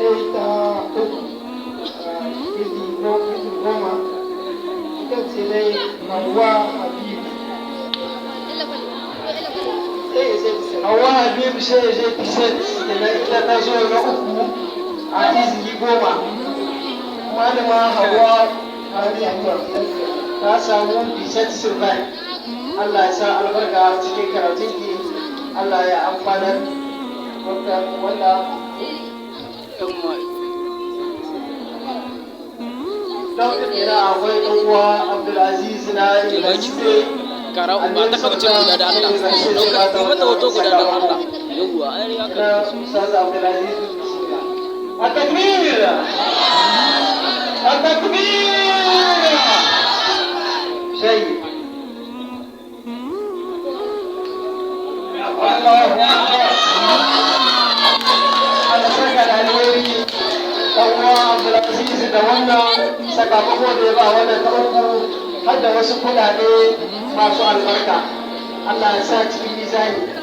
Ta yi ta uku izi 10, ita ce dai Hawa Habib. Hawa Habib sai zai 17 kenan, ita ta zo na uku a izini 10. Malama Hawa Habib ta samu 17 sur 20. Allah ya sa albarka cikin karatunki, Allah ya amfanar wanda don ina akwai ɗan uwa Abdulaziz na University. Kara uba ta kauce guda da Allah. Dauka mata hoto guda da Allah. Yawwa, ai ya ka Ustaz Abdulaziz, bismillah. التكبير، التكبير! شيء الله أكبر! Allah saka da alheri ɗan uwa Abdulaziz da wannan sakamako da ya ba wannan ta uku, har da wasu kuɗaɗe masu albarka. Allah ya sa cikin mizani.